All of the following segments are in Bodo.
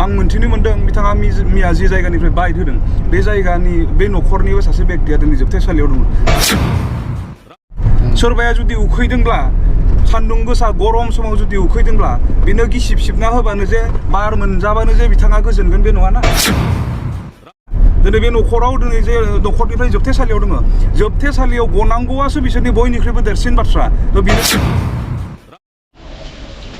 आं मोनथिनो मोनदों बिथाङा मिया जे जायगानिफ्राय बाइट होदों बे जायगानि बे न'खरनिबो सासे बेक्तिया दिनै जोबथेसालियाव दङ सोरबाया जुदि उखैदोंब्ला सान्दुं गोसा गरम समाव जुदि उखैदोंब्ला बेनो गिसिब सिबना होबानो जे बार मोनजाबानो जे बिथाङा गोजोनगोन बे नङाना दिनै बे न'खराव दिनै जे न'खरनिफ्राय जोबथेसालियाव दङ जोबथेसालियाव गनांगौआसो बिसोरनि बयनिख्रुइबो देरसिन बाथ्रा बेनो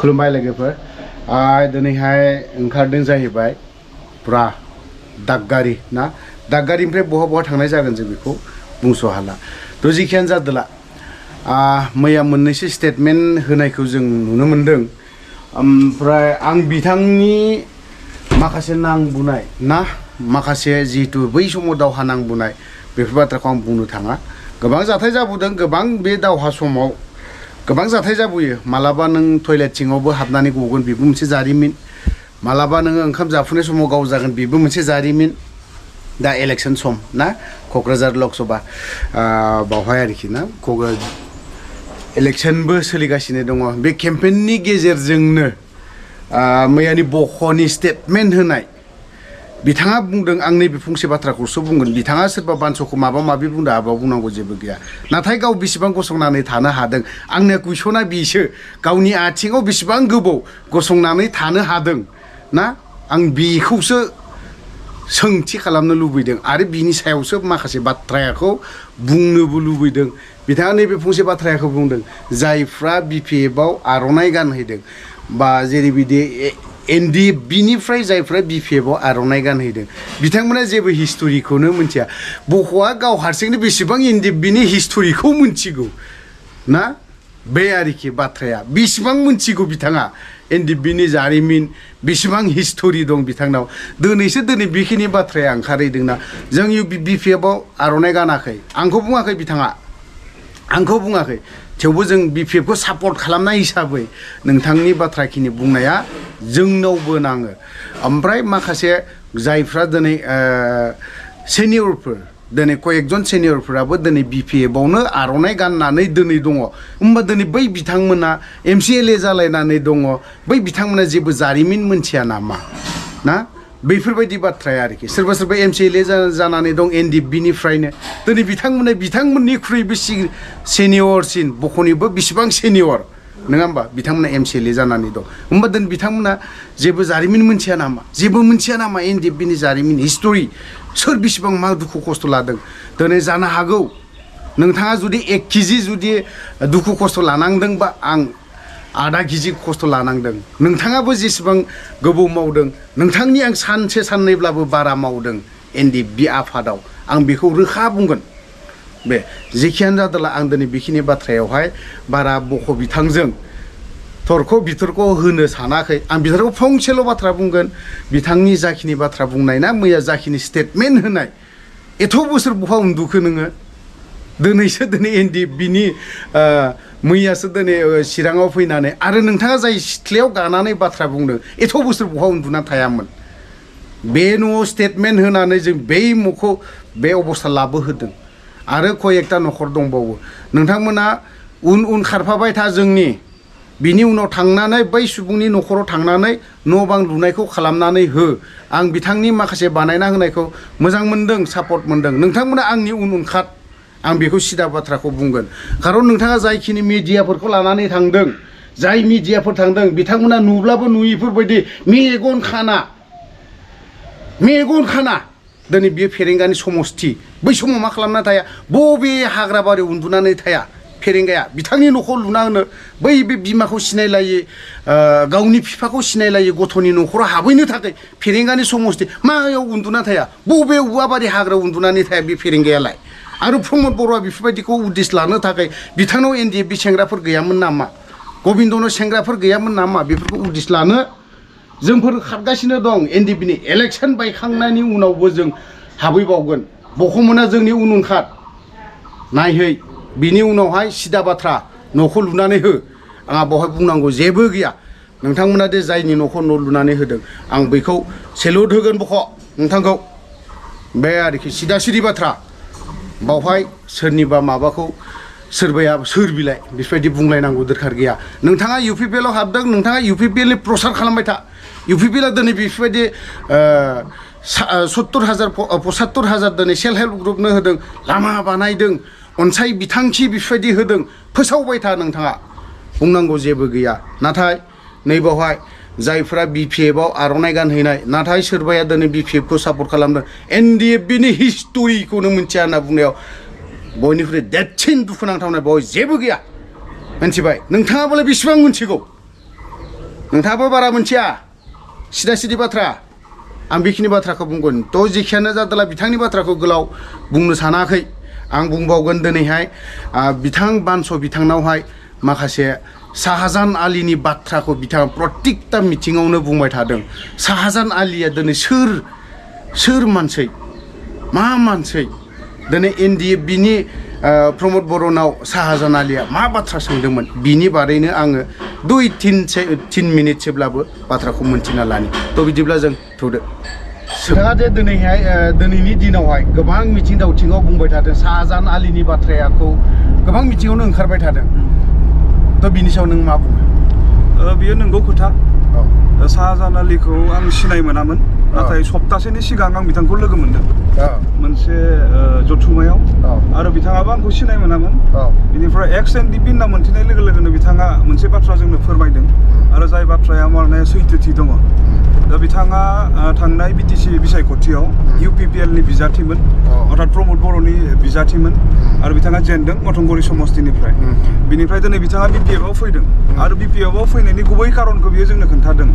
खुलुमबाय लोगोफोर दिनैहाय ओंखारदों जाहैबाय पुरा दागगारि ना दागगारिनिफ्राय बहा बहा थांनाय जागोन जों बेखौ बुंस' हाला थ' जिखियानो जादोला मैया मोननैसो स्टेटमेन्ट होनायखौ जों नुनो मोनदों ओमफ्राय आं बिथांनि माखासे नांबुनाय ना माखासे जिहेतु बै समाव दावहा नांबुनाय बेफोर बाथ्राखौ आं बुंनो थाङा गोबां जाथाय जाबोदों गोबां बे दावहा समाव गोबां जाथाय जाबोयो मालाबा नों टयलेट सिङावबो हाबनानै गगोन बेबो मोनसे जारिमिन मालाबा नोङो ओंखाम जाफुनाय समाव गाव जागोन बेबो मोनसे जारिमिन दा इलेक्सन सम ना क'क्राझार लकसभा बावहाय आरोखि ना इलेक्सनबो सोलिगासिनो दङ बे केम्पेइननि गेजेरजोंनो मैयानि बख'नि स्टेटमेन्ट होनाय बिथाङा बुंदों आं नैबे फंसे बाथ्राखौसो बुंगोन बिथाङा सोरबा बानस'खौ माबा माबि बुंदों आबाव बुंनांगौ जेबो गैया नाथाय गाव बेसेबां गसंनानै थानो हादों आंनिया कुइसना बिसो गावनि आथिङाव बेसेबां गोबाव गसंनानै थानो हादों ना आं बेखौसो सोंथि खालामनो लुबैदों आरो बिनि सायावसो माखासे बाथ्राखौ बुंनोबो लुबैदों बिथाङा नैबे फंसे बाथ्राखौ बुंदों जायफ्रा BPFआव आर'नाइ गानहैदों बा जेरैबायदि NDBनिफ्राय जायफ्रा BPFआव आर'नाइ गानहैदों बिथांमोना जेबो हिस्ट'रिखौनो मिथिया बख'आ गाव हारसिंनो बेसेबां NDBनि हिस्ट'रिखौ मिथिगौ ना बे आरोखि बाथ्राया बेसेबां मिथिगौ बिथाङा NDBनि जारिमिन बेसेबां हिस्ट'रि दं बिथांनाव दिनैसो बेखिनि बाथ्राया ओंखारहैदोंना जों BPFआव आर'नाइ गानाखै आंखौ बुङाखै बिथाङा आंखौ बुङाखै थेवबो जों BPFखौ सापर्ट खालामनाय हिसाबै नोंथांनि बाथ्राखिनि बुंनाया जोंनावबो नाङो ओमफ्राय माखासे जायफ्रा दिनै सेनियरफोर दिनै कयेकजन सेनियरफोराबो दिनै BPFआवनो आर'नाइ गाननानै दिनै दङ होमबा दिनै बै बिथांमोना MCLA जालायनानै दङ बै बिथांमोना जेबो जारिमिन मोनथिया नामा ना बेफोरबायदि बाथ्राया आरोखि सोरबा सोरबा MCLA जानानै दं NDBनिफ्रायनो दिनै बिथांमोननिख्रुइबो सेनियरसिन बख'निबो बेसेबां सेनियर नङा होमबा बिथांमोना MCLA जानानै दं होमबा दिनै बिथांमोना जेबो जारिमिन मोनथिया नामा NDBनि जारिमिन हिस्ट'रि सोर बेसेबां मा दुखु खस्थ' लादों दिनै जानो हागौ नोंथाङा जुदि 1 केजि जुदि दुखु खस्थ' लानांदोंबा आं आधा केजि खस्थ' लानांदों नोंथाङाबो जेसेबां गोबाव मावदों नोंथांनि आं सानसे साननैब्लाबो बारा मावदों NDB आफादाव आं बेखौ रोखा बुंगोन बे जेखियानो जादोंला आं दिनै बेखिनि बाथ्रायावहाय बारा बख' बिथांजों थरख' बिथरख' होनो सानाखै आं बिथांखौ फंसेल' बाथ्रा बुंगोन बिथांनि जाखिनि बाथ्रा बुंनाय ना मैया जाखिनि स्टेटमेन्ट होनाय एथ' बोसोर बहा उन्दुखो नोङो दिनैसो NDBनि मैयासो दिनै चिराङाव फैनानै आरो नोंथाङा जाय सिथ्लायाव गानानै बाथ्रा बुंदों एथ' बोसोर बहा उन्दुना थायामोन बे न'आव स्टेटमेन्ट होनानै जों बै मुखौ बे अबस्था लाबोहोदों आरो कयेकटा न'खर दंबावो नोंथांमोना उन खारफाबाय था जोंनि बिनि उनाव थांनानै बै सुबुंनि न'खराव थांनानै न' बां लुनायखौ खालामनानै हो आं बिथांनि माखासे बानायना होनायखौ मोजां मोनदों सापर्ट मोनदों नोंथांमोना आंनि उन खार आं बेखौ सिदा बाथ्राखौ बुंगोन खारन नोंथाङा जायखिनि मिडियाफोरखौ लानानै थांदों जाय मिडियाफोर थांदों बिथांमोना नुब्लाबो नुयिफोरबायदि मेगन खाना दिनै बेयो फेरेंगानि समस्ति बै समाव मा खालामना थाया बबे हाग्रा बारियाव उन्दुनानै थाया फेरेंगाया बिथांनि न'खौ लुना होनो बै बे बिमाखौ सिनायलायै गावनि बिफाखौ सिनायलायै गथ'नि न'खराव हाबहैनो थाखाय फेरेंगानि समस्ति मायाव उन्दुना थाया बबे औवाबारि हाग्रायाव उन्दुनानै थाया बे फेरेंगायालाय आरो प्रमद बर'आ बेफोरबायदिखौ उदिस लानो थाखाय बिथांनाव NDB सेंग्राफोर गैयामोन नामा गबिन्दनाव सेंग्राफोर गैयामोन नामा बेफोरखौ उदिस लानो जोंफोर खारगासिनो दं NDBनि इलेक्सन बायखांनायनि उनावबो जों हाबहैबावगोन बख'मोना जोंनि उन खार नायहै बिनि उनावहाय सिदा बाथ्रा न'खौ लुनानै हो आंहा बेवहाय बुंनांगौ जेबो गैया नोंथांमोना दे जायनि न'खौ न' लुनानै होदों आं बेखौ सेलुट होगोन बख' नोंथांखौ बे आरोखि सिदा सिदि बाथ्रा बावहाय सोरनिबा माबाखौ सोरबाया सोर बिलाइ बेफोरबायदि बुंलायनांगौ दरखार गैया नोंथाङा UPPLआव हाबदों नोंथाङा UPPLनि प्रसार खालामबाय था UPPला दिनै बेफोरबायदि 70,000 75,000 दिनै सेल्फ हेल्प ग्रुपनो होदों लामा बानायदों अनसाय बिथांखि बेफोरबायदि होदों फोसावबाय था नोंथाङा बुंनांगौ जेबो गैया नाथाय नैबावहाय जायफ्रा BPFआव आर'नाइ गानहैनाय नाथाय सोरबाया दिनै BPFखौ सापर्ट खालामदों NDFBनि हिस्ट'रिखौनो मिथिया होनना बुंनायाव बयनिख्रुइ देरसिन दुखुनांथावनाय बेयाव जेबो गैया मिथिबाय नोंथाङाबोलाय बेसेबां मिथिगौ नोंथाङाबो बारा मिथिया सिदा सिदि बाथ्रा आं बेखिनि बाथ्राखौ बुंगोन थ' जेखियानो जादोला बिथांनि बाथ्राखौ गोलाव बुंनो सानाखै आं बुंबावगोन दिनैहाय बिथां बानस' बिथांनावहाय माखासे शाहजाहान आलीनि बाथ्राखौ बिथाङा प्रत्येकता मिटिङावनो बुंबाय थादों शाहजाहान आलीया दिनै सोर मानसै मा मानसै दिनै NDFBनि प्रमद बर'नाव शाहजाहान आलीया मा बाथ्रा सोंदोंमोन बिनि बारैनो आङो 2-3 मिनिटसोब्लाबो बाथ्राखौ मोनथिना लानि थ' बिदिब्ला जों थौदो नोंथाङा जे दिनैहाय दिनैनि दिनावहाय गोबां मिथिं दावथिङाव बुंबाय थादों शाहजाहान आलीनि बाथ्राखौ गोबां मिथिङावनो ओंखारबाय थादों थ' बिनि सायाव नों मा बुङो बियो नंगौ खोथा शाहजाहान आलीखौ आं सिनाय मोनामोन नाथाय सप्तासेनि सिगां आं बिथांखौ लोगो मोनदों मोनसे जथुमायाव आरो बिथाङाबो आंखौ सिनाय मोनामोन बिनिफ्राय XNDP होनना मोनथिनाय लोगो लोगोनो बिथाङा मोनसे बाथ्रा जोंनो फोरमायदों आरो जाय बाथ्राया माने सैथोथि दङ दा बिथाङा थांनाय BTC बिसायख'थियाव UPPLनि बिजाथिमोन अर्थात प्रमद बर'नि बिजाथिमोन आरो बिथाङा जेनदों मथंगुरि समस्तिनिफ्राय बिनिफ्राय दिनै बिथाङा BPFआव फैदों आरो BPFआव फैनायनि गुबै खारनखौ बियो जोंनो खोन्थादों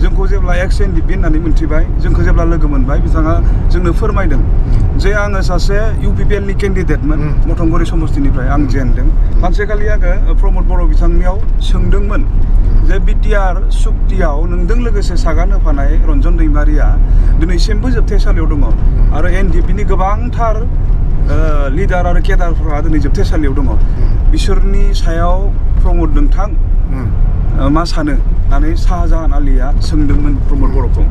जोंखौ जेब्ला XNDP होननानै मोनथिबाय जोंखौ जेब्ला लोगो मोनबाय बिथाङा जोंनो फोरमायदों जे आङो सासे UPPLनि केन्डिडेटमोन मथंगुरि समस्तिनिफ्राय आं जेनदों सानसेखालि आङो प्रमद बर' बिथांनियाव सोंदोंमोन जे BTR सुक्तियाव नोंजों लोगोसे सागान होफानाय रन्जन दैमारिया दिनैसिमबो जोबथेसालियाव दङ आरो NDFनि गोबांथार लिडार आरो केडारफोरा दिनै जोबथेसालियाव दङ बिसोरनि सायाव प्रमद नोंथां मा सानो होननानै शाहजाहान आलीया सोंदोंमोन प्रमद बर'खौ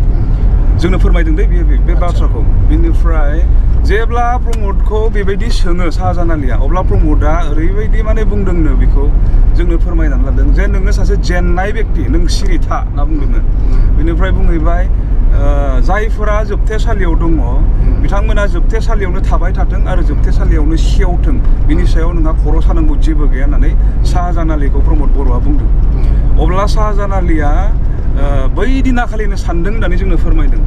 जोंनो फोरमायदों दे बे बाथ्राखौ बिनिफ्राय जेब्ला प्रमदखौ बेबायदि सोङो शाहजाहान आलीया अब्ला प्रमदआ ओरैबायदि माने बुंदोंनो बेखौ जोंनो फोरमायनानै लादों जे नोङो सासे जेननाय बेक्ति नों सिरि था होनना बुंदोंनो बेनिफ्राय बुंहैबाय जायफोरा जोबथेसालियाव दङ बिथांमोना जोबथेसालियावनो थाबाय थाथों आरो जोबथेसालियावनो सेवथों बिनि सायाव नोंहा खर' सानांगौ जेबो गैया होननानै शाहजाहान आलीखौ प्रमद बर'आ बुंदों अब्ला शाहजाहान आलीया बै दिनाखालिनो सानदों होननानै जोंनो फोरमायदों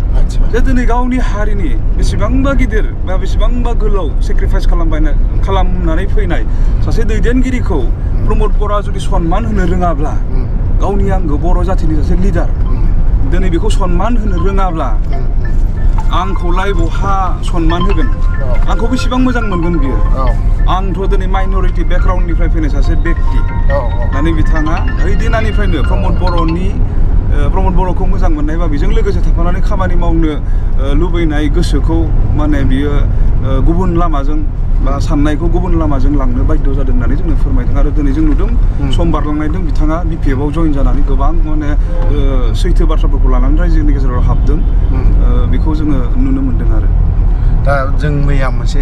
जे दिनै गावनि हारिनि बेसेबांबा गिदिर बा बेसेबांबा गोलाव सेक्रिफाइस खालामनानै फैनाय सासे दैदेनगिरिखौ प्रमद बर'आ जुदि सनमान होनो रोङाब्ला गावनि आंगो बर' जाथिनि सासे लिडार दिनै बेखौ सनमान होनो रोङाब्ला आंखौलाय बहा सनमान होगोन आंखौ बेसेबां मोजां मोनगोन बियो आंथ' दिनै माइन'रिटि बेकग्राउन्डनिफ्राय फैनाय सासे बेक्ति होननानै बिथाङा बै दिनानिफ्रायनो प्रमद बर'खौ मोजां मोननाय बा बेजों लोगोसे थाफानानै खामानि मावनो लुबैनाय गोसोखौ माने बियो गुबुन लामाजों बा साननायखौ गुबुन लामाजों लांनो बाध्य जादों होननानै जोंनो फोरमायदों आरो दिनै जों नुदों सम बारलांनायदों बिथाङा BPFआव जइन जानानै गोबां माने सैथो बाथ्राफोरखौ लानानै रायजोनि गेजेराव हाबदों बेखौ जोङो नुनो मोन्दों आरो दा जों मैया मोनसे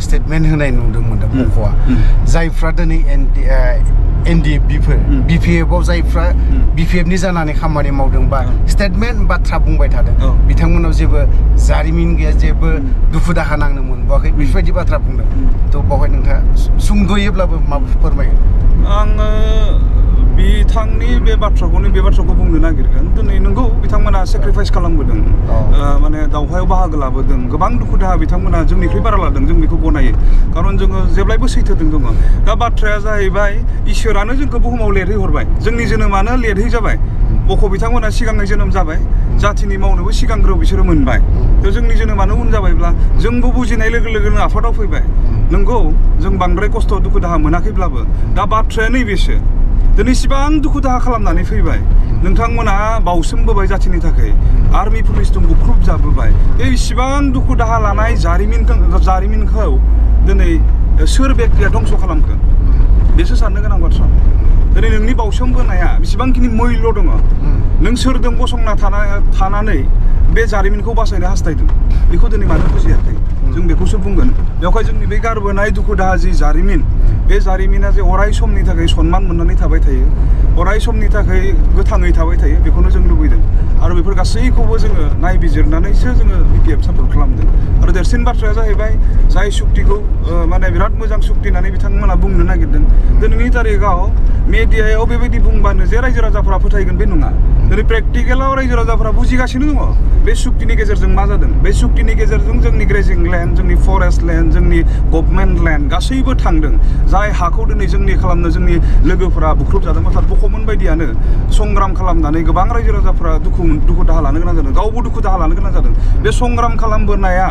स्टेटमेन्ट होनाय नुदोंमोन मख'आ जायफ्रा दिनै NDFBफोर BPFआव जायफ्रा BPFनि जानानै खामानि मावदों बा स्टेटमेन्ट बाथ्रा बुंबाय थादों बिथांमोनाव जेबो जारिमिन गैया जेबो दुखु दाहा नांनो मोनबोआखै बेफोरबायदि बाथ्रा बुंदों थ' बावहाय नोंथाङा सुंद'योब्लाबो माबा फोरमायगोन आङो बिथांनि बे बाथ्राखौ बुंनो नागिरगोन दिनै नंगौ बिथांमोना सेक्रिफाइस खालामबोदों माने दावहायाव बाहागो लाबोदों गोबां दुखु दाहा बिथांमोना जोंनिख्रुइ बारा लादों जों बेखौ गनायो खारन जोङो जेब्लायबो सैथोजों दङ दा बाथ्राया जाहैबाय इसोरानो जोंखौ बुहुमाव लिरहैहरबाय जोंनि जोनोमानो लिरहैजाबाय बख' बिथांमोना सिगांनो जोनोम जाबाय जाथिनि मावनोबो सिगांग्रो बिसोरो मोनबाय थ' जोंनि जोनोमानो उन जाबायब्ला जोंबो बुजिनाय लोगो लोगोनो आफादाव फैबाय नंगौ जों बांद्राय खस्थ' दुखु दाहा मोनाखैब्लाबो दा बाथ्राया नैबेसो दिनै इसिबां दुखु दाहा खालामनानै फैबाय नोंथांमोना बावसोमबोबाय जाथिनि थाखाय आर्मि पुलिसजों बुख्रुब जाबोबाय बे इसिबां दुखु दाहा लानाय जारिमिनखौ दिनै सोर बेक्तिया धंस' खालामखो बेसो साननो गोनां बाथ्रा दिनै नोंनि बावसोमबोनाया बेसेबांखिनि मैल्य दङ नों सोरजों गसंना थानानै बे जारिमिनखौ बासायनो हास्थायदों बेखौ दिनै मानो बुजियाखै जों बेखौसो बुंगोन बेवहाय जोंनि बे गारबोनाय दुखु दाहा जि जारिमिन बे जारिमिना जे अराय समनि थाखाय सनमान मोननानै थाबाय थायो अराय समनि थाखाय गोथाङै थाबाय थायो बेखौनो जों लुबैदों आरो बेफोर गासैखौबो जोङो नायबिजिरनानैसो जोङो बिपिएफ सापर्ट खालामदों आरो देरसिन बाथ्राया जाहैबाय जाय सुक्तिखौ माने बिराद मोजां सुक्ति होननानै बिथांमोना बुंनो नागिरदों दिनैनि तारिखाव मेडियायाव बेबायदि बुंबानो जे रायजो राजाफोरा फोथायगोन बे नङा दिनै प्रेक्टिकेलाव रायजो राजाफोरा बुजिगासिनो दङ बे सुक्तिनि गेजेरजों मा जादों बे सुक्तिनि गेजेरजों जोंनि ग्रेजिं लेन्ड जोंनि फरेस्ट लेन्ड जोंनि गभर्नमेन्ट लेन्ड गासैबो थांदों जाय हाखौ दिनै जोंनि खालामनो जोंनि लोगोफोरा बुख्रुबजादों अर्थात बख'मोन बायदियानो संग्राम खालामनानै गोबां रायजो राजाफोरा दुखु दाहा लानो गोनां जादों गावबो दुखु दाहा लानो गोनां जादों बे संग्राम खालामबोनाया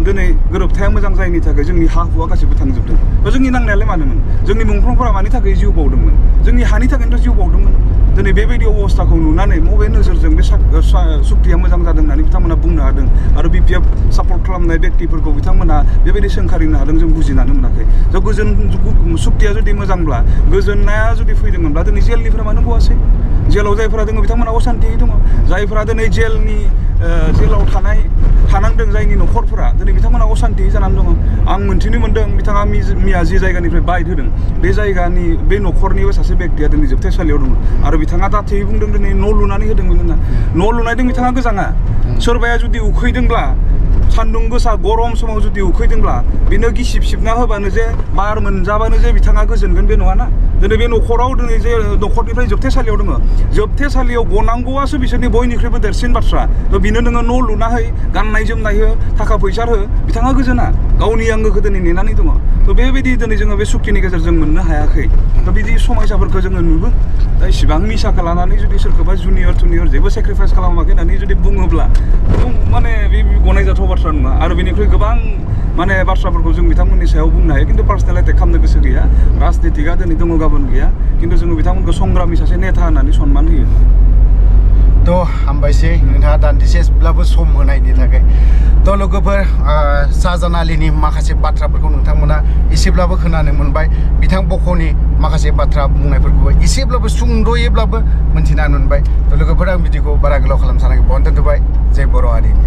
दिनै गोरोबथाया मोजां जायैनि थाखाय जोंनि हा हुआ गासैबो थांजोबदों जोंनि नांनायालाय मानोमोन जोंनि मुंख्लंफोरा मानि थाखाय जिउ बावदोंमोन जोंनि हानि थाखायनोथ' जिउ बावदोंमोन दिनै बेबायदि अबस्थाखौ नुनानै बबे नोजोरजों बे सुक्तिया मोजां जादों होननानै बिथांमोना बुंनो हादों आरो बिपिएफ सापर्ट खालामनाय व्यक्तिफोरखौ बिथांमोना बेबायदि सोंखारिनो हादों जों बुजिनानै मोनाखै ज' गोजोन सुक्तिया जुदि मोजांब्ला गोजोननाया जुदि फैदोंमोनब्ला दिनै जेलनिफ्राय मानो गवासै जेलाव जायफोरा दङ बिथांमोना असान्तियै दङ जायफोरा दिनै जेलाव थानांदों जायनि न'खरफोरा दिनै बिथांमोना असान्तियै जानानै दङ आं मोन्थिनो मोन्दों बिथाङा मिया जि जायगानिफ्राय बाइट होदों बे जायगानि बे न'खरनिबो सासे व्यक्तिया दिनै जोबथेसालियाव दङ आरो बिथाङा दाथेयै बुंदों दिनै न' लुनानै होदोंमोन होनना न' लुनायदों बिथाङा गोजाङा सोरबाया जुदि उखैदोंब्ला सान्दुं गोसा गरम समाव जुदि उखैदोंब्ला बेनो गिसिब सिबना होबानो जे बार मोनजाबानो जे बिथाङा गोजोनगोन बे नङाना दिनै बे न'खराव दिनै जे न'खरनिफ्राय जोबथेसालियाव दङ जोबथेसालियाव गनांगौआसो बिसोरनि बयनिख्रुइबो देरसिन बाथ्रा थ' बिनो नोङो न' लुना हो गाननाय जोमनाय हो थाखा फैसा हो बिथाङा गोजोना गावनि आंगोखौ दिनै नेनानै दङ थ' बेबायदि दिनै जोङो बे सुक्तिनि गेजेरजों मोननो हायाखै थ' बिदि समयसाफोरखौ जोङो नुदों दा इसिबां मिसाखौ लानानै जुदि सोरखौबा जुनियर जेबो सेक्रिफाइस खालामाखै होननानै जुदि बुङोब्ला माने बे गनायजाथाव बाथ्रा नङा आरो बेनिख्रुइ गोबां माने बाथ्राफोरखौ जों बिथांमोननि सायाव बुंनो हायो खिन्थु पार्सनेल एटेक खालामनो गोसो गैया राजनितिकआ दिनै दङ गाबोन गैया खिन्थु जोङो बिथांमोनखौ संग्रामि सासे नेता होननानै सनमान होयो थ' हामबायसै नोंथाङा दान्दिसेब्लाबो सम होनायनि थाखाय थ' लोगोफोर शाहजान आलीनि माखासे बाथ्राफोरखौ नोंथांमोना एसेब्लाबो खोनानो मोनबाय बिथां बख'नि माखासे बाथ्रा बुंनायफोरखौबो एसेब्लाबो सुंद'यैब्लाबो मोनथिनानै मोनबाय थ' लोगोफोर आं भिडिअखौ बारा गोलाव खालामनो सानाखै बावनो दोनथ'बाय जय बर' हारिनि